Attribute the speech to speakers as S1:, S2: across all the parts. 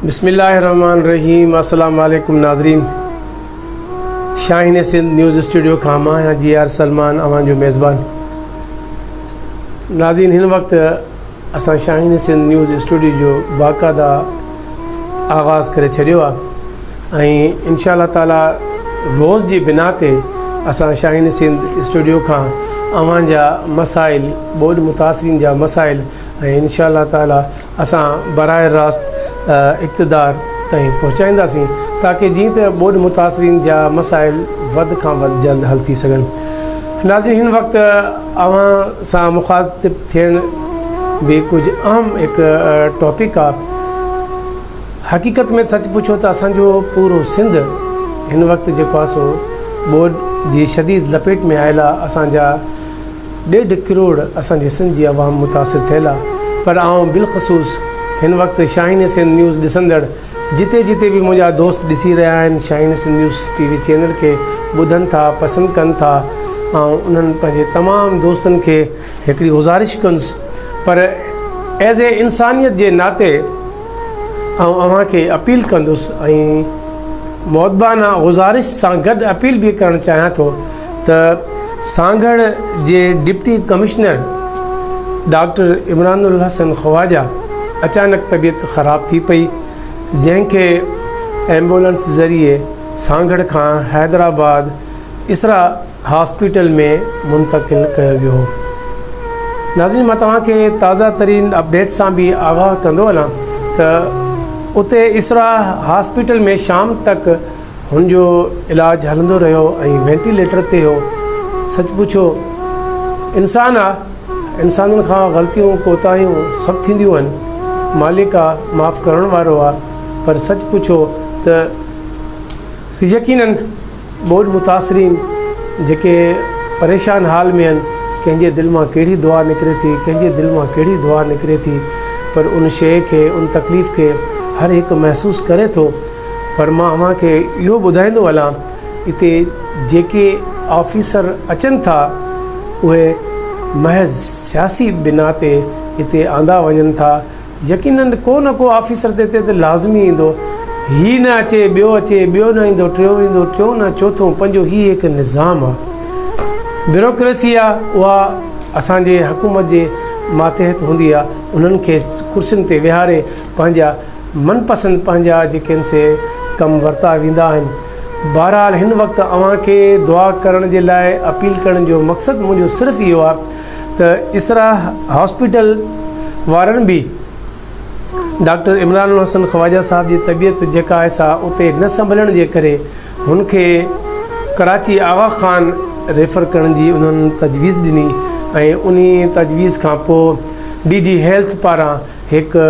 S1: بسم الله الرحمن الرحيم السلام عليڪم ناظرين شاهين سنڌ نيوز اسٽوڊيو کان مان آهيان جي آر سلمان اوهان جو ميزبان ناظرين هن وقت اسان شاهين سنڌ نيوز اسٽوڊيو جو باقاعده آغاز ڪري ڇڏيو آهي ۽ انشاء الله تعالي روز جي بنا تي اسان شاهين سنڌ اسٽوڊيو کان اوهان جا مسائل ٻوڏ متاثرين جا مسائل ۽ انشاء الله تعالي اسان براہ راست اقتدار تائين پهچائينداسين تاڪه جيئن ته ٻوڏ متاثرين جا مسائل وڌ کان وڌ جلد حل ٿي سگهن. ناظرين هن وقت اوهان سان مخاطب ٿيڻ به ڪجهه اهم هڪ ٽاپڪ آ. حقيقت ۾ سچ پڇو ته اسان جو پورو سنڌ هن وقت جيڪو آ سو ٻوڏ جي شديد لپيٽ ۾ آيل آ اسان جا ڏيڍ ڪروڙ اسان جي سنڌ جي عوام متاثر ٿيل آ پر آئون بالخصوص هن وقت شاهين سنڌ نيوز ڏسندڙ جتي جتي به منهنجا دوست ڏسي رهيا آهن Shaheen Sindh news T V channel کي ٻڌن ٿا پسند ڪن ٿا آئون انهن پنهنجي تمام دوستن کي هڪڙي گذارش ڪندس پر ايز اي انسانيت جي ناتي آئون اوهان کي اپيل ڪندس ۽ مودبانه گذارش سان گڏ اپيل به ڪرڻ چاهيان ٿو ته سانگهڙ جي deputy commissioner doctor Imran ul Hassan Khawaja اچانڪ طبيعت خراب ٿي پئي جنهن کي ايمبولنس ذريعي سانگهڙ کان حيدرآباد اسرا هاسپيٽل ۾ منتقل ڪيو ويو هو. ناظرين مان توهان کي تازه ترين اپڊيٽ سان به آگاهه ڪندو هلان ته اتي اسرا هاسپيٽل ۾ شام تڪ هن جو علاج هلندو رهيو ۽ وينٽيليٽر تي هو. سچ پڇو انسان آ، انسانن کان غلطيون ڪوتاهيون سڀ ٿينديون آهن. مالڪ آ، معاف ڪرڻ وارو آ، پر سچ پڇو ته يقينن ٻوڏ متاثرين جيڪي پريشان حال ۾ آهن، ڪنهن جي دل مان ڪهڙي دعا نڪري ٿي، ڪنهن جي دل مان ڪهڙي دعا نڪري ٿي، پر ان شيء کي، ان تڪليف کي هر هڪ محسوس ڪري ٿو. پر مان اوهان کي اهو ٻڌائيندو هلان اتي جيڪي آفيسر اچن ٿا اهي محض سياسي بنا تي اتي آندا وڃن ٿا يقينن ڪو نه ڪو آفيسر ته اتي ته لازمي ايندو هي نه اچي ٻيو اچي ٻيو نه ايندو ٽيون ايندو ٽيون نه چوٿون پنجون هي هڪ نظام آ بيوروڪريسي آ اها اسان جي حڪومت جي ماتحت هوندي آ انهن کي ڪرسين تي ويهاري پنهنجا من پسند پنهنجا جيڪي آهن سي ڪم ورتا ويندا آهن. بهرحال هن وقت اوهان کي دعا ڪرڻ جي لاء اپيل ڪرڻ جو مقصد منهنجو صرف اهو آهي ته اسرا هاسپيٽل وارن به ڊاڪٽر عمران الحسن خواجه صاحب جي طبيعت جيڪا آهي سا اتي نه سنڀلڻ جي ڪري هن کي ڪراچي آغا خان ريفر ڪرڻ جي انهن تجويز ڏني ۽ انهي تجويز کان پوء ڊي جي هيلٿ پاران هڪ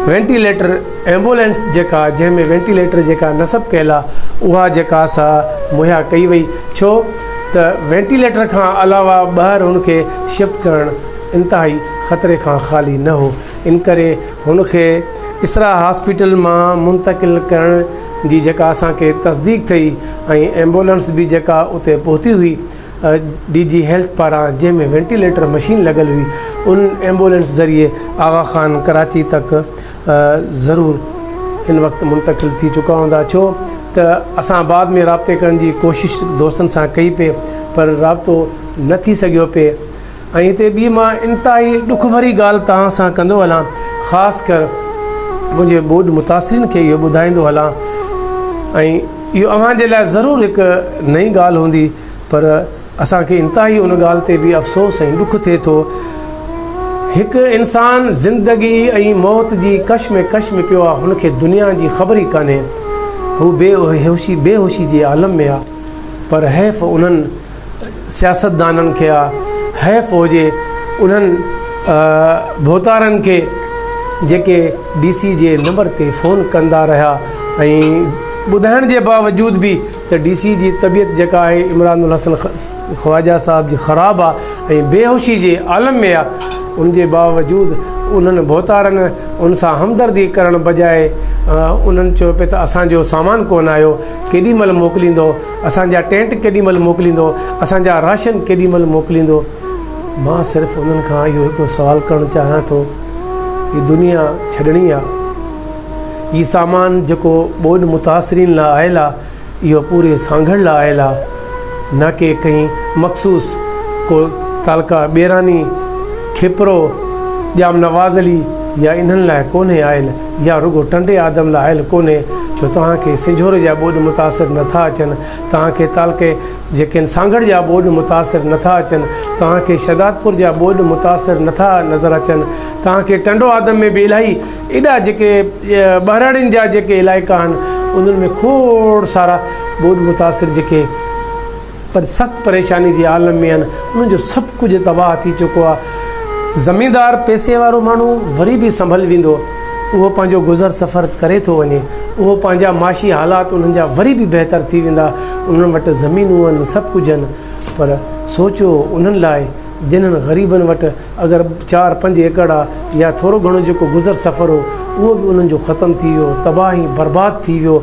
S1: وينٽيليٽر ايمبولينس جيڪا جنهن ۾ وينٽيليٽر جيڪا نصب ڪيل آ اها جيڪا سا مهيا ڪئي وئي ڇو ته وينٽيليٽر کان علاوه ٻاهر هن کي شفٽ ڪرڻ انتهائي خطري کان خالي نه هو انڪري هن کي اسرا هاسپيٽل مان منتقل ڪرڻ جي جيڪا اسان کي تصديق ٿئي ۽ ايمبولينس به جيڪا اتي پهتي هئي ڊي جي هيلٿ پاران جنهن ۾ وينٽيليٽر مشين لڳل هئي ان ايمبولينس ذريعي آغا خان ڪراچي تڪ ضرور هن وقت منتقل ٿي چڪا هوندا ڇو ته اسان بعد ۾ رابطي ڪرڻ جي ڪوشش دوستن سان ڪئي پئي پر رابطو نه ٿي سگهيو پئي ۽ هتي ٻي مان انتهائي ڏک ڀري ڳالهه توهان سان ڪندو هلان خاص ڪر منهنجي ٻوڏ متاثرين کي اهو ٻڌائيندو هلان ۽ اهو اوهان جي لاء ضرور هڪ نئين ڳالهه هوندي پر اسان کي انتهائي ان ڳالهه تي به افسوس ۽ ڏک ٿئي ٿو. هڪ انسان زندگي ۽ موت جي ڪش ۾ ڪش ۾ پيو آ، هن کي دنيا جي خبر ئي ڪانهي. هو بي هوشي بي هوشي جي عالم ۾ آ. پر حيف انهن سياستدانن کي آ، حيف هجي انهن ڀوتارن کي جيڪي ڊي سي جي نمبر تي فون ڪندا رهيا ۽ ٻڌائڻ جي باوجود به ته ڊي سي جي طبيعت جيڪا آهي عمران الحسن خواجه صاحب جي خراب آ ۽ بيهوشي جي عالم ۾ آ ان جي باوجود انهن ڀوتارن ان سان همدردي ڪرڻ بجاء انهن چيو پئي ته اسان جو سامان ڪونه آيو ڪيڏي مهل موڪليندو اسان جا ٽينٽ ڪيڏي مهل موڪليندو اسان جا راشن ڪيڏي مهل موڪليندو مان صرف انهن کان اهو هڪڙو سوال ڪرڻ چاهيان ٿو هي دنيا ڇڏڻي آ. هي سامان جيڪو ٻوڏ متاثرين لاء آيل آ اهو پوري سانگهڙ لاء آيل آ نه ڪي ڪنهن مخصوص ڪو تعلقه ٻيراني، کپرو، ڄام نواز علي يا انهن لاء ڪونهي آيل يا رڳو ٽنڊي آدم لاء آيل ڪونهي ڇو توهان کي سنجهور جا ٻوڏ متاثر نٿا اچن توهان کي تعلقي جيڪي سانگهڙ جا ٻوڏ متاثر نٿا اچن توهان کي شهدادپور جا ٻوڏ متاثر نٿا نظر اچن توهان کي ٽنڊو آدم ۾ به الاهي ايڏا جيڪي ٻهراڙين جا جيڪي علائقا آهن انهن ۾ کوڙ سارا ٻوڏ متاثر جيڪي پر سخت پريشاني جي عالم ۾ آهن انهن جو سڀ ڪجهه تباهه ٿي چڪو آهي. زميندار پئسي وارو ماڻهو وري به سنڀل ويندو اهو پنهنجو گذر سفر ڪري ٿو وڃي اهو پنهنجا معاشي حالات انهن جا وري به بهتر ٿي ويندا انهن وٽ زمينون آهن سڀ ڪجهه آهن پر سوچو انهن لاء جنھن غريبن وٽ اگر چار پنج ايڪڙ آ يا ٿورو گھڻو جيڪو گذر سفر ھو اھو به انھن جو ختم ٿي ويو تباھ ۽ برباد ٿي ويو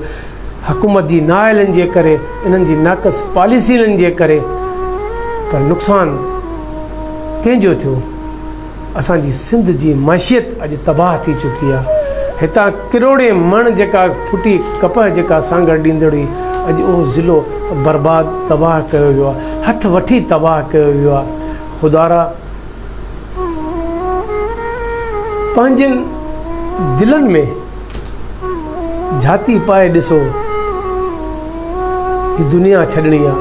S1: حڪومت جي نااھلين جي ڪري انھن جي ناقص پاليسين جي ڪري پر نقصان ڪنھن جو ٿيو اسان جي سنڌ جي معشيت اڄ تباهه ٿي چڪي آ. هتان ڪروڙين مڻ جيڪا ڦٽي ڪپهه جيڪا سانگهڙ ڏيندڙ هئي اڄ اهو ضلعو برباد تباهه ڪيو ويو آ. هٿ وٺي تباهه ڪيو ويو آ. خدارا پنهنجين دلن ۾ جھاتي پائي ڏسو هي دنيا ڇڏڻي آ.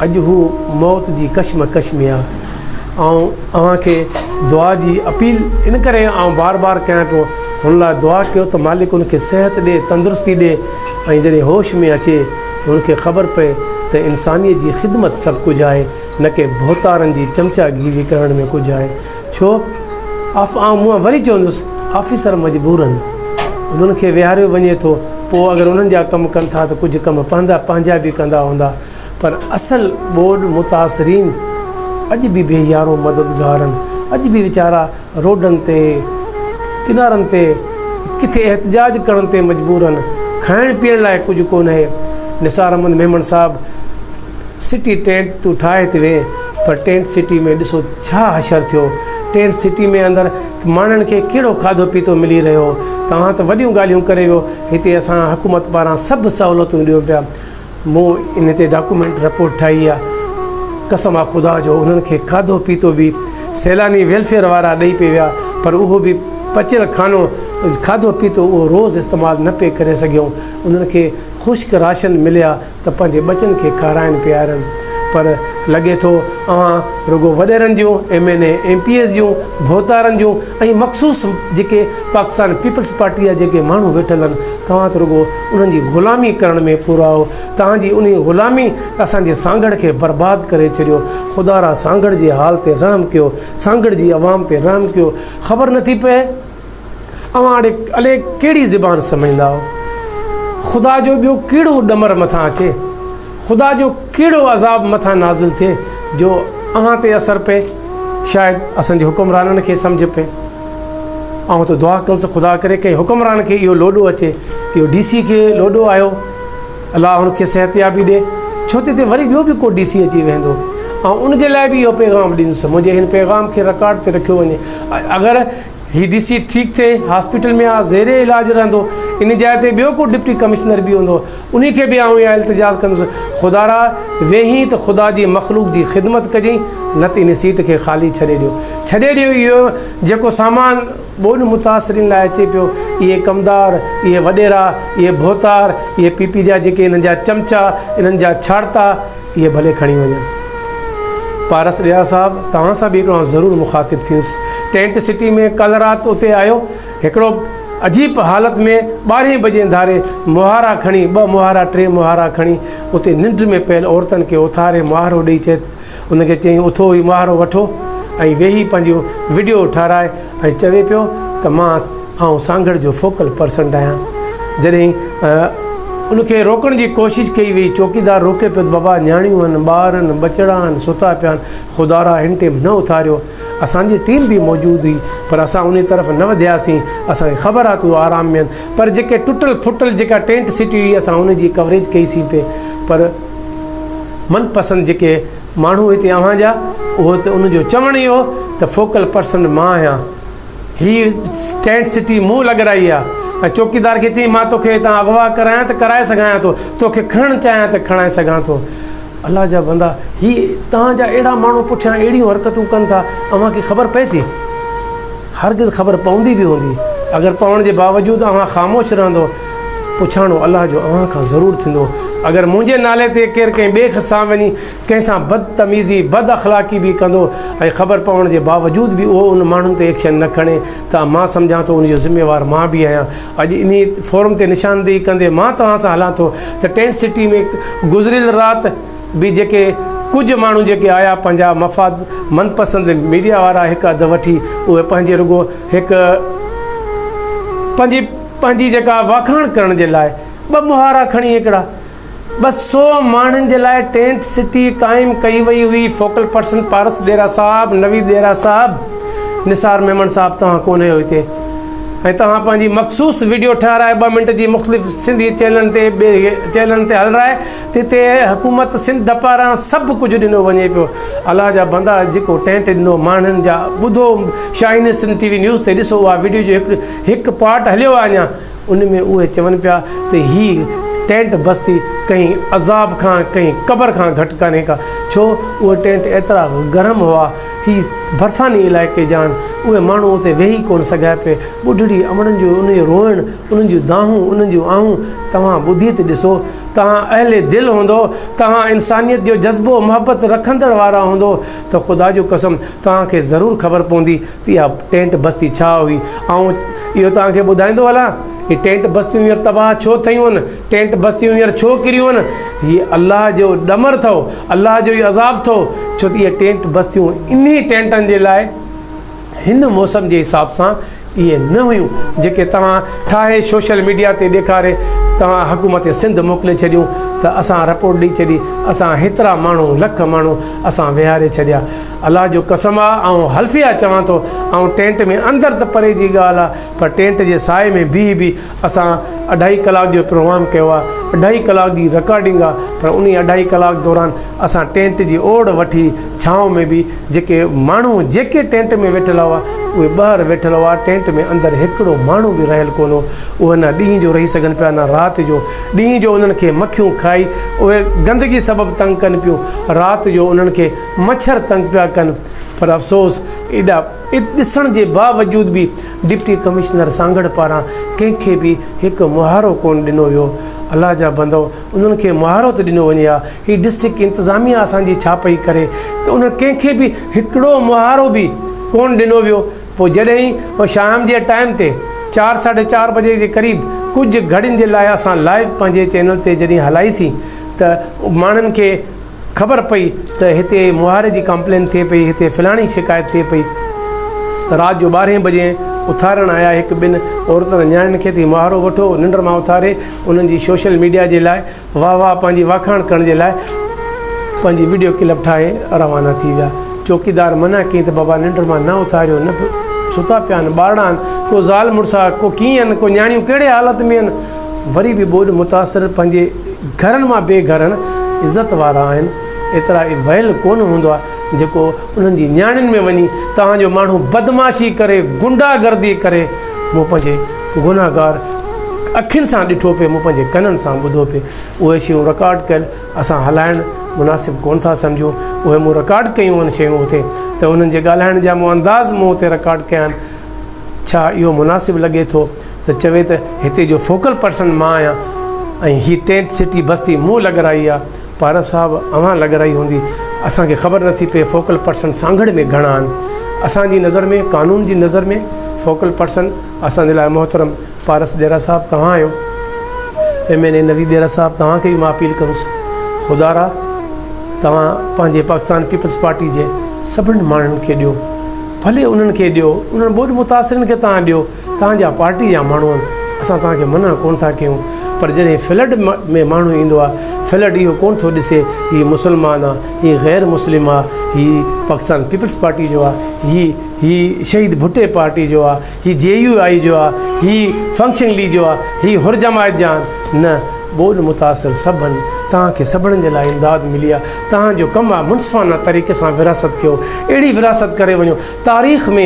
S1: اڄ هو موت جي ڪشمڪش ۾ آ. آئون اوهان کي دعا جي اپيل ان ڪري آئون بار بار ڪيان پيو هن لاء دعا ڪيو ته مالڪ ان کي صحت ڏي تندرستي ڏي ۽ جڏهن هوش ۾ اچي ته هن کي خبر پئي ته انسانيت جي خدمت سڀ ڪجهه آهي نه ڪي ڀوتارن جي چمچا گيري ڪرڻ ۾ ڪجهه آهي ڇو آف آئون مون وري چوندس آفيسر مجبور آهن انهن کي ويهاريو وڃي ٿو پوء اگر انهن جا ڪم ڪن ٿا ته ڪجهه ڪم پنهنجا پنهنجا به ڪندا هوندا پر اصل ٻوڏ متاثرين اڄ به بي يارو مددگار آهن، اڄ به ويچارا روڊن تي، ڪنارن تي، ڪٿي احتجاج ڪرڻ تي مجبور آهن، کائڻ پيئڻ لاء ڪجهه ڪونهي. نثار احمد ميمڻ صاحب سٽي ٽينٽ تون ٺاهي ته وئين پر ٽينٽ سٽي ۾ ڏسو ڇا حشر ٿيو، ٽينٽ سٽي ۾ اندر ماڻهن کي ڪهڙو کاڌو پيتو ملي رهيو هو، توهان ته وڏيون ڳالهيون ڪري ويو، هتي اسان حڪومت پاران سڀ سهولتون ڏيون پيا. مون ان تي ڊاڪومينٽ رپورٽ ٺاهي آ قسم آ خدا جو انهن کي کاڌو پيتو به سيلاني ويلفيئر وارا ڏئي پئي ويا پر اهو به پچيل کانو کاڌو پيتو اهو روز استعمال نه پئي ڪري سگهيون انهن کي خشڪ راشن مليا ته پنهنجي ٻچن کي کارائن پيارن پر لڳي ٿو اوهان رڳو وڏيرن جون M N A M P As جون ڀوتارن جون ۽ مخصوص جيڪي پاڪستان پيپلز پارٽي جا جيڪي ماڻهو ويٺل آهن توهان ته رڳو انهن جي غلامي ڪرڻ ۾ پورا آهو توهان جي انهي غلامي اسان جي سانگهڙ کي برباد ڪري ڇڏيو خدا را سانگهڙ جي حال تي رحم ڪيو سانگهڙ جي عوام تي رحم ڪيو خبر نٿي پئي اوهان اڙي الي ڪهڙي زبان سمجهندا آهو خدا جو ٻيو ڪهڙو ڏمر مٿان اچي خدا جو ڪهڙو عذاب مٿان نازل ٿئي جو اوهان تي اثر پئي شايد اسان جي حڪمرانن کي سمجهه پئي. آئون ته دعا ڪندس خدا ڪري ڪنهن حڪمران کي اهو لوڏو اچي. اهو ڊي سي کي لوڏو آيو الله هن کي صحتيابي ڏي ڇو ته هتي وري ٻيو به ڪو ڊي سي اچي ويهندو. آئون ان جي لاء به اهو پيغام ڏيندس منهنجي هن پيغام کي رڪارڊ تي رکيو وڃي اگر هي ڊي سي ٺيڪ ٿئي هاسپيٽل ۾ آ زير علاج رهندو ان جاء تي ٻيو ڪو ڊپٽي ڪمشنر به هوندو انهي کي به آئون اها التجا ڪندس خدارا ويهين ته خدا جي مخلوق جي خدمت ڪجين نه ته ان سيٽ کي خالي ڇڏي ڏيو ڇڏي ڏيو اهو جيڪو سامان ٻوڏ متاثرين لاء اچي پيو اهي ڪمدار اهي وڏيرا اهي ڀوتار اهي پي پي جا جيڪي انهن جا چمچا انهن جا ڇاڙتا اهي ڀلي کڻي وڃن. پارس ڏيا صاحب توهان سان به هڪڙو آئون ضرور مخاطب ٿيس. ٽينٽ سٽي ۾ ڪلهه رات اتي آيو هڪڙو عجيب حالت ۾ ٻارهين بجي ڌاري مهارا کڻي ٻه مهارا ٽي مهارا کڻي اتي ننڊ ۾ پيل عورتن کي اٿاري مهارو ڏئي چئي ان کي چيائين اٿو هي مهارو وٺو ۽ ويهي پنهنجو وڊيو ٺهرائي ۽ چوي پيو ته مان آئون سانگهڙ جو فوڪل پرسنٽ آهيان. جڏهن ان کي روڪڻ جي ڪوشش ڪئي وئي، چوڪيدار روڪي پيو ته بابا نياڻيون آهن، ٻار آهن، ٻچڙا آهن، ستا پيا آهن، خدارا هن ٽيم نه اٿاريو. اسان جي ٽيم به موجود هئي پر اسان انهي طرف نه وڌياسين، اسان کي خبر آهي ته اهو آرام ۾ آهن پر جيڪي ٽٽل ڦٽل جيڪا ٽينٽ سٽي هئي اسان ان جي ڪوريج ڪئي سين پئي پر من پسند جيڪي ماڻهو هتي اوهان جا اهو ته ان جو چوڻ ئي هو ته فوڪل پرسن مان آهيان. هي ٽينٽ سٽي مون لڳرائي آ. ۽ چوڪيدار کي چيائين مان توکي هتان اغوا ڪرايان ته ڪرائي سگهان ٿو، توکي کڻڻ چاهيان ته کڻائي سگهان ٿو. الله جا بندا هي توهان جا اهڙا ماڻهو پٺيان اهڙيون حرڪتون ڪن ٿا اوهان کي خبر پئي ٿي؟ هرگز خبر پوندي به هوندي اگر پوڻ جي باوجود اوهان خاموش رهندو پڇاڻو الله جو اوهان کان ضرور ٿيندو اگر منهنجي نالي تي ڪير ڪنهن ٻئي سان وڃي ڪنهن سان بدتميزي بد اخلاقي به ڪندو ۽ خبر پوڻ جي باوجود به اهو ان ماڻهن تي ايڪشن نه کڻي ته مان سمجهان ٿو ان جو ذميوار مان به آهيان اڄ انهي فورم تي نشاندهي ڪندي مان توهان سان هلان ٿو ته ٽينٽ سٽي ۾ گذريل رات به جيڪي ڪجهه ماڻهو جيڪي آيا پنهنجا مفاد من پسند ميڊيا وارا هڪ اڌ وٺي اهي پنهنجي رڳو هڪ پنهنجي پنهنجي جيڪا واکاڻ ڪرڻ جي لاء ٻه مهارا کڻي هڪڙا 200 ماڻهن جي لاء ٽينٽ سٽي قائم ڪئي وئي هئي، فوڪل پرسن پارس ڏيرا صاحب، نويد ڏيرا صاحب، نثار ميمڻ صاحب توهان ڪونه آهيو هتي ۽ توهان پنهنجي مخصوص وڊيو ٺهرائي ٻه منٽ جي مختلف سنڌي چينلن تي ٻي چينلن تي هلرائي ته هتي حڪومت سنڌ پاران سڀ ڪجهه ڏنو وڃي پيو الله جا بندا جيڪو ٽينٽ ڏنو ماڻهن جا ٻڌو شاهين سنڌ ٽي وي نيوز تي ڏسو اها وڊيو جو هڪ هڪ پارٽ هليو آهي اڃا ان ۾ اهي چون پيا ته هي ٽينٽ بستي ڪنهن عذاب کان ڪنهن قبر کان گهٽ ڪانهي ڪا، ڇو اهي ٽينٽ ايترا گرم هئا، هي برفاني علائقي جان اهي ماڻهو اتي ويهي ڪونه سگهيا پئي، ٻڍڙي امڙن جو انهن جو روئڻ، انهن جون دانهون، انهن جون آهون توهان ٻڌي ته ڏسو، توهان اهل دل هوندو، توهان انسانيت جو جذبو محبت رکندڙ وارا هوندو ته خدا جو قسم توهان کي ضرور خبر پوندي ته اها ٽينٽ بستي ڇا هئي؟ آئون اهو توهان کي ٻڌائيندو هلان، هي ٽينٽ بستيون هينئر تباهه ڇو ٿيون آهن؟ ٽينٽ بستيون هينئر ڇو ڪريون آهن؟ هي الله جو ڏمر اٿو، الله جو ئي عذاب اٿو، ڇو ته اهي ٽينٽ بستيون انهي ٽينٽن جي لاء هن موسم جي حساب سان اهي نه هيون جيڪي توهان ٺاهي سوشل ميڊيا تي ڏيکاري توهان حڪومت سنڌ موڪلي ڇڏيون ته اسان رپورٽ ڏئي ڇڏي، اسان هيترا ماڻهو لک ماڻهو اسان ويهاري ڇڏيا. الله جو قسم آ آئون حلفيه چوان ٿو آئون ٽينٽ ۾ اندر ته پري جي ڳالهه آ پر ٽينٽ جي سائي ۾ بيهي به اسان اڍائي ڪلاڪ جو پروگرام ڪيو آ اڍائي ڪلاڪ جي رڪارڊنگ آ پر انهي اڍائي ڪلاڪ دوران اسان ٽينٽ جي اوڙ وٺي ڇانو ۾ به جيڪي ماڻهو جيڪي ٽينٽ ۾ ويٺل هئا اهي ٻاهر ويٺل هئا ٽينٽ ۾ اندر هڪڙو ماڻهو به رهيل ڪونه هو اهي نه ڏينهن جو رهي سگهن پيا نه رات جو ڏينهن جو انهن کي مکيون کائي اهي گندگي سبب تنگ ڪن پيون رات جو انهن کي مڇر تنگ پيا ڪن پر افسوس ايڏا ڏسڻ جي باوجود به ڊپٽي ڪمشنر سانگهڙ پاران ڪنهن کي به هڪ مهارو ڪونه ڏنو ويو الله جا بندؤ انهن کي مهارو ته ڏنو وڃي ها هي ڊسٽرڪٽ انتظاميا اسان جي ڇا پئي ڪري ته انهن ڪنهن کي به هڪڙو مهارو به ڪونه ڏنو ويو پوء جڏهن شام جي ٽائيم تي چار ساڍي چار بجي جي قريب ڪجهه گهڙين جي لاء اسان لائيو پنهنجي چينل تي جڏهن هلائيسين ته ماڻهن کي خبر پئي ته هتي مهاري جي ڪمپلين ٿئي پئي، هتي فلاڻي شڪايت ٿئي پئي ته رات جو ٻارهين بجي اٿارڻ آيا هڪ ٻن عورتن ۽ نياڻين کي ته هي مهارو وٺو ننڊ مان اٿاري انهن جي سوشل ميڊيا جي لاء واهه واهه پنهنجي واکاڻ ڪرڻ جي لاء پنهنجي وڊيو ڪلپ ٺاهي روانا ٿي ويا. چوڪيدار منع ڪئي ته بابا ننڊ مان نه اٿاريو نه ستا پيا آهن ٻارڙا آهن ڪو زال مڙس آهي ڪو ڪيئن آهن ڪو نياڻيون ڪهڙي حالت ۾ آهن وري به ٻوڏ متاثر پنهنجي گهرن مان بي گهر آهن، عزت وارا آهن، ايترا ويل ڪونه هوندو آهي جيڪو انهن جي نياڻين ۾ وڃي توهان جو ماڻهو بدمعاشي ڪري غنڊا گردي ڪري مون پنهنجي گنهگار اکين سان ڏٺو پئي مون پنهنجي ڪنن سان ٻڌو پئي اهي شيون رڪارڊ ڪيل اسان هلائڻ مناسب ڪونه ٿا سمجهون اهي مون رڪارڊ ڪيون آهن شيون اتي ته انهن جي ڳالهائڻ جا مون انداز مون اتي رڪارڊ ڪيا آهن ڇا اهو مناسب لڳي ٿو ته چوي ته هتي جو فوڪل پرسن مان آهيان ۽ هي ٽينٽ سٽي بستي مون لڳرائي آ، پارس صاحب اوهان لڳرائي هوندي، اسان کي خبر نٿي پئي فوڪل پرسن سانگهڙ ۾ گهڻا آهن، اسان جي نظر ۾ قانون جي نظر ۾ فوڪل پرسن اسان جي لاء محترم پارس ڏيرا صاحب توهان آهيو، ايم اين اي نويد ڏيرا صاحب توهان کي به مان اپيل ڪندس خدارا توهان پنهنجي پاڪستان پيپلز پارٽي جي سڀني ماڻهن کي ڏيو. ڀلي انهن کي ڏيو، انهن ٻوڏ متاثرين کي توهان ڏيو، توهان جا پارٽي جا ماڻهو آهن، اسان توهان کي منع ڪونه ٿا ڪيون، پر جڏهن فلڊ ۾ ماڻهو ايندو آهي، فلڊ اهو ڪونه ٿو ڏسي هي مسلمان آهي، هي غير مسلم آهي، هي پاڪستان پيپلز پارٽي جو آهي، هي هي شهيد ڀٽي پارٽي جو آهي، هي جي يو آء جو آهي، هي فنڪشنل ليگ جو آهي، هي حر جماعت جا آهن، نه ٻوڏ متاثر سڀ آهن، توهان کي سڀني جي لاء امداد ملي آهي، توهان جو ڪم آهي منصفانه طريقي سان ورهاست ڪيو، اهڙي ورهاست ڪري وڃو تاريخ ۾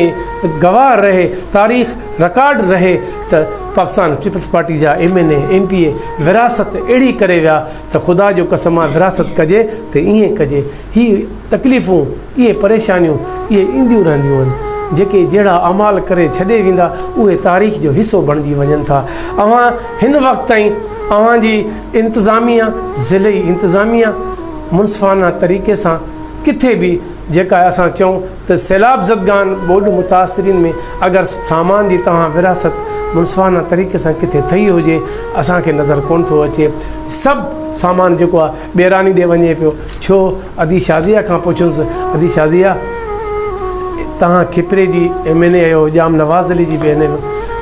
S1: گواهه رهي، تاريخ رڪارڊ رهي ته پاڪستان پيپلز پارٽي جا M N A, M P A ورهاست اهڙي ڪري ويا ته خدا جو قسم آ ورهاست ڪجي ته ائين ڪجي. هي تڪليفون، اهي پريشانيون اهي اينديون رهنديون آهن. جيڪي جهڙا اعمال ڪري ڇڏي ويندا اهي تاريخ جو حصو بڻجي وڃن ٿا. اوهان هن وقت تائين اوهان جي انتظاميه، ضلعي انتظاميه منصفانه طريقي سان ڪٿي به جيڪا اسان چئون ته سيلاب زدگان ٻوڏ متاثرين ۾ اگر سامان جي توهان ورهاست منصفانه طريقي سان ڪٿي ٿئي هجي اسان کي نظر ڪونه ٿو اچي. سڀ سامان جيڪو آهي ٻيراني ڏي وڃي پيو. ڇو؟ ادي شازيه کان پڇينس، ادي شازيه توهان کپري جي ايم اين اي آهيو، ڄام نواز علي جي به اين اي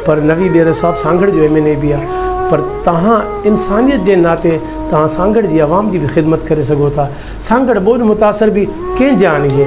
S1: پر نوي ڏيري صاحب سانگهڙ جو ايم اين اي به آهي پر توهان انسانيت جي ناتي توهان سانگهڙ جي عوام جي به خدمت ڪري سگهو ٿا. سانگهڙ ٻوڏ متاثر به ڪنهن جان اهي.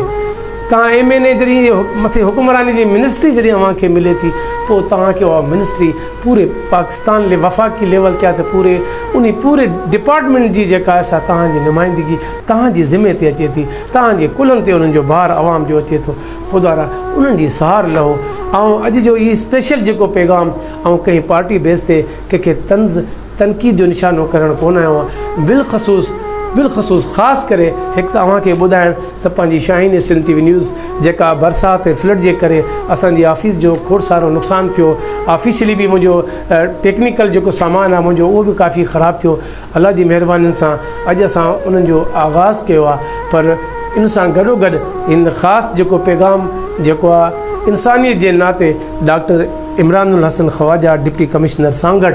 S1: توهان ايم اين اي جڏهن مٿي حڪمراني جي منسٽري جڏهن اوهان کي ملي ٿي پوء توهان کي اها منسٽري پوري پاڪستان لي وفاقي ليول تي آهي ته پوري انهي پوري ڊپارٽمينٽ جي جيڪا آهي سا توهان جي نمائندگي توهان جي ذمي تي اچي ٿي توهان جي ڪلهن تي انهن جو بار عوام جو اچي ٿو خدا را انهن جي سار لهو آئون اڄ جو هي اسپيشل جيڪو پيغام آئون ڪنهن پارٽي بيس تي ڪنهن کي طنز تنقيد جو نشانو ڪرڻ ڪونه آيو آهيان بالخصوص بالخصوص خاص ڪري هڪ ته اوهان کي ٻڌائڻ ته پنهنجي Shaheen Sindh T V news جيڪا برسات ۽ فلڊ جي ڪري اسان جي آفيس جو کوڙ سارو نقصان ٿيو آفيشلي به منهنجو ٽيڪنيڪل جيڪو سامان آهي منهنجو اهو به ڪافي خراب ٿيو الله جي مهربانين سان اڄ اسان انهن جو آغاز ڪيو آهي پر ان سان گڏو گڏ هن خاص جيڪو پيغام جيڪو آهي انسانيت جي ناتي doctor Imran ul Hassan Khawaja deputy commissioner Sanghar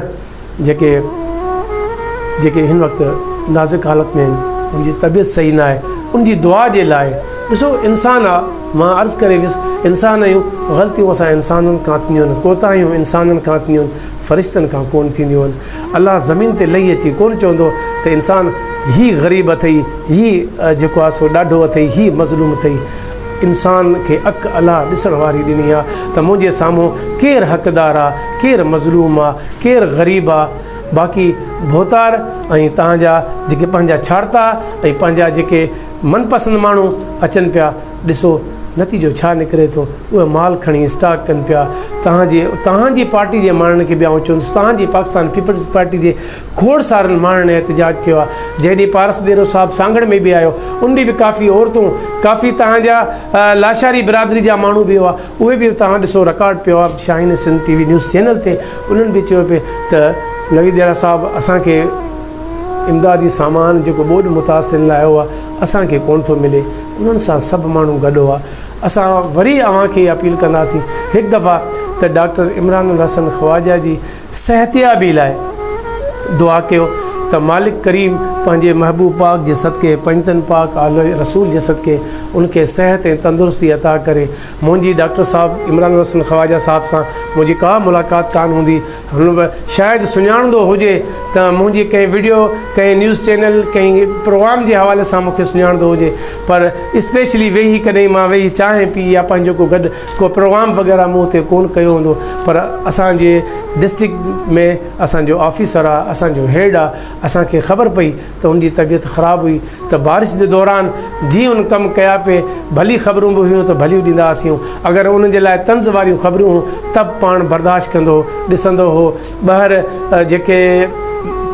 S1: جيڪي جيڪي هن وقت نازڪ حالت ۾ آهن ان جي طبيعت صحيح نه آهي ان جي دعا جي لاء ڏسو انسان آ مان عرض ڪري ويس انسان آهيون غلطيون اسان انسانن کان ٿينديون آهن ڪوتاهيون انسانن کان ٿينديون آهن فرشتن کان ڪون ٿينديون آهن الله زمين تي لهي اچي ڪون چوندو ته انسان هي غريب اٿئي هي جيڪو آ سو ڏاڍو اٿئي هي مظلوم اٿئي انسان کي اک الله ڏسڻ واري ڏني آ ته منهنجي سامهون ڪير حقدار آ، ڪير مظلوم آ، ڪير غريب آ، باقي ڀوتار ۽ توهان جا جيڪي پنهنجا ڇاڙتا ۽ پنهنجا جيڪي من پسند ماڻهو اچن پيا ڏسو نتيجو ڇا نڪري ٿو اهي مال کڻي اسٽاڪ ڪن پيا توهان جي توهان جي پارٽي جي ماڻهن کي به آئون چوندس توهان جي پاڪستان پيپلز پارٽي جي کوڙ سارن ماڻهن احتجاج ڪيو آهي جنهن ڏينهن پارس ڏيرو صاحب سانگهڙ ۾ به آيو ان ڏينهن به ڪافي عورتون ڪافي توهان جا لاشاري برادري جا ماڻهو به هئا اهي به توهان ڏسو رڪارڊ پيو آهي Shaheen Sindh T V news channel تي انهن به چيو پئي ته نويد ڏيرا صاحب اسان کي امدادي سامان جيڪو ٻوڏ متاثرين لاء آيو آهي اسان کي ڪونه ٿو ملي انهن سان سڀ ماڻهو گڏ هئا اسان وري اوهان کي اپيل ڪنداسين هڪ دفعا ته ڊاڪٽر عمران الحسن خواجه جي صحتيابي لاء دعا ڪيو ته مالڪ ڪريم پنهنجي محبوب پاڪ جي صدقي پنجتن پاڪ آل رسول جي صدقي ان کي صحت ۽ تندرستي عطا ڪري. منهنجي ڊاڪٽر صاحب عمران الحسن خواجه صاحب سان منهنجي ڪا ملاقات ڪانه هوندي هن به شايد سڃاڻندو هجي ته منهنجي ڪنهن وڊيو ڪنهن نيوز چينل ڪنهن پروگرام جي حوالي سان مون کي سڃاڻندو هجي پر اسپيشلي ويهي ڪڏهن مان ويهي چانهه پي يا پنهنجو ڪو گڏ ڪو پروگرام وغيره مون اتي ڪون ڪيو هوندو پر اسان جي ڊسٽرڪٽ ۾ اسان جو آفيسر آ اسان جو هيڊ آ اسان کي خبر پئي ته ان جي طبيعت خراب هئي ته بارش جي دوران جي ان ڪم ڪيا پي ڀلي خبرون به هيون ته ڀليون ڏيندا هئاسين اگر انهن جي لاء طنز واريون خبرون هون ته به پاڻ برداشت ڪندو هو ڏسندو هو ٻاهر جيڪي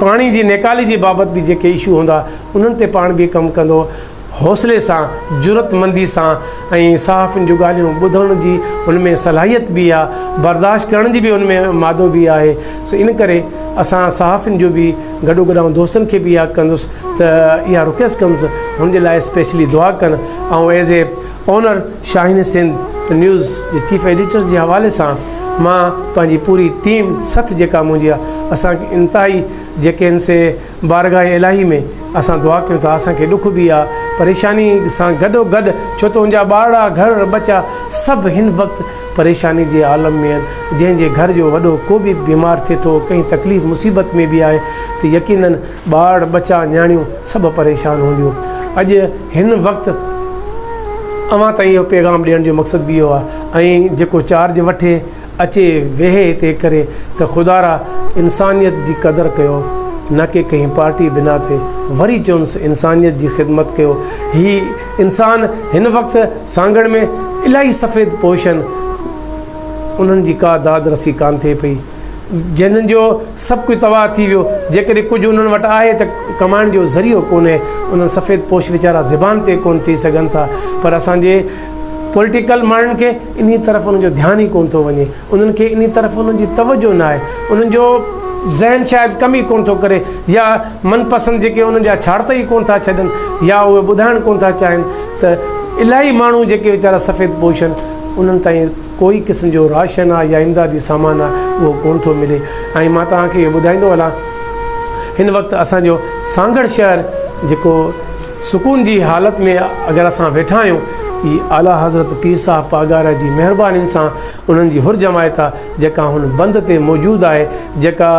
S1: پاڻي جي نيڪالي جي بابت به جيڪي اشو هوندا انهن تي پاڻ به ڪم ڪندو هو. حوصلي سان، جرئتمندي سان ۽ صحافين جون ڳالهيون ٻڌڻ جي ان ۾ صلاحيت به آ، برداشت ڪرڻ جي به ان ۾ مادو به آهي، سو ان ڪري اسان صحافين جو به گڏوگڏ آئون دوستن کي به اها ڪندس ته اها رڪويسٽ ڪندس هن جي لاء اسپيشلي دعا ڪن آئون as a owner Shaheen Sindh news جي چيف ايڊيٽرز جي حوالي سان مان پنهنجي پوري ٽيم سٿ جيڪا منهنجي آ اسان انتهائي جيڪي هن سي بارگاهه الاهي ۾ اسان دعا ڪيون ٿا اسان کي ڏک به آ پريشاني سان گڏو گڏ ڇو ته ان جا ٻارڙا گهر ٻچا سڀ هن وقت پريشاني جي عالم ۾ آهن جنهن جي گهر جو وڏو ڪو به بيمار ٿئي ٿو ڪنهن تڪليف مصيبت ۾ به آهي ته يقينن ٻار ٻچا نياڻيون سڀ پريشان هونديون اڄ هن وقت اوهان تائين اهو پيغام ڏيڻ جو مقصد به اهو آ ۽ جيڪو چارج وٺي اچي ويهي هتي ڪري ته خدارا انسانيت جي قدر ڪيو نه ڪي ڪنهن پارٽي بنا تي وري چونس انسانيت جي خدمت ڪيو هي انسان هن وقت سانگهڙ ۾ الاهي سفيد پوش آهن انهن جي ڪا داد رسي ڪانه ٿئي پئي. جنھن جو سڀ ڪجهه تباهه ٿي ويو، جيڪڏهن ڪجهه انهن وٽ آهي ته ڪمائڻ جو ذريعو ڪونهي، انهن سفيد پوش ويچارا زبان تي ڪونه چئي سگهن ٿا، پر اسان جي پوليٽيڪل ماڻهن کي انهي طرف انهن جو ڌيان ئي ڪونه ٿو وڃي، انهن کي انهي طرف انهن جي توجه ناهي، انهن جو ذهن شايد ڪم ئي ڪونه ٿو ڪري يا من پسند جيڪي انهن جا ڇاڙت ئي ڪونه ٿا ڇڏن يا اهي ٻڌائڻ ڪونه ٿا چاهين ته الاهي ماڻهو جيڪي ويچارا سفيد پوش آهن انهن تائين ڪوئي قسم جو راشن آ يا امدادي سامان آ اهو ڪونه ٿو ملي ۽ مان توهان کي اهو ٻڌائيندو هلان هن وقت اسان جو سانگهڙ شهر جيڪو سڪون جي حالت ۾ اگر اسان ويٺا آهيون هي اعليٰ حضرت پير صاحب پاڳارا جي مهربانين سان انهن جي حر جماعت آ جيڪا هن بند تي موجود آهي جيڪا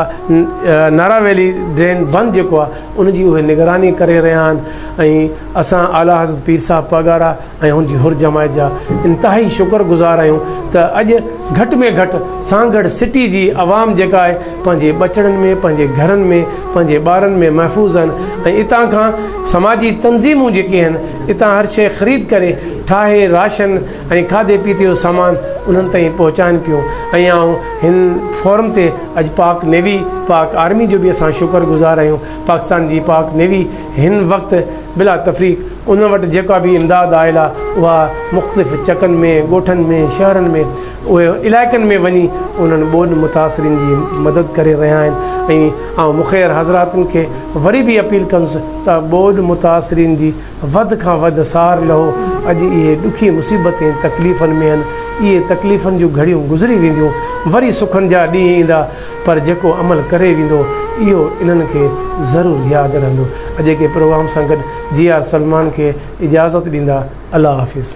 S1: نارا ويلي ڊرين بند جيڪو آ ان جي اهي نگراني ڪري رهيا آهن ۽ اسان اعليٰ حضرت پير صاحب پاڳارا ۽ هن جي حر جماعت جا انتهائي شڪر گذار آهيون ته اڄ گهٽ ۾ گهٽ سانگهڙ سٽي جي عوام جيڪا آهي پنهنجي ٻچڙن ۾ پنهنجي گهرن ۾ پنهنجي ٻارن ۾ محفوظ آهن ۽ اتان کان سماجي تنظيمون جيڪي آهن اتان هر شيء خريد ڪري ٺاهي راشن ۽ کاڌي پيتي جو سامان انهن تائين پهچائن پيون ۽ آئون هن فورم تي اڄ پاڪ نيوي پاڪ آرمي جو به اسان شڪر گذار آهيون پاڪستان جي پاڪ نيوي هن وقت بلا تفريق انهن وٽ جيڪا به امداد آيل آهي اها مختلف چڪن ۾ ڳوٺن ۾ شهرن ۾ اهي علائقن ۾ وڃي انهن ٻوڏ متاثرين جي مدد ڪري رهيا آهن ۽ آئون مخير حضراتن کي وري به اپيل ڪندس ته ٻوڏ متاثرين جي وڌ کان وڌ سار لهو اڄ اهي ڏکي مصيبت ۽ تڪليفن ۾ آهن اهي تڪليفن جون گهڙيون گذري وينديون وري سکن جا ڏينهن ايندا پر جيڪو عمل ڪري ويندو اهو انهن کي ضرور ياد رهندو. اڄوڪي پروگرام سان گڏ جي آر سلمان کي اجازت ڏيندا. الله حافظ.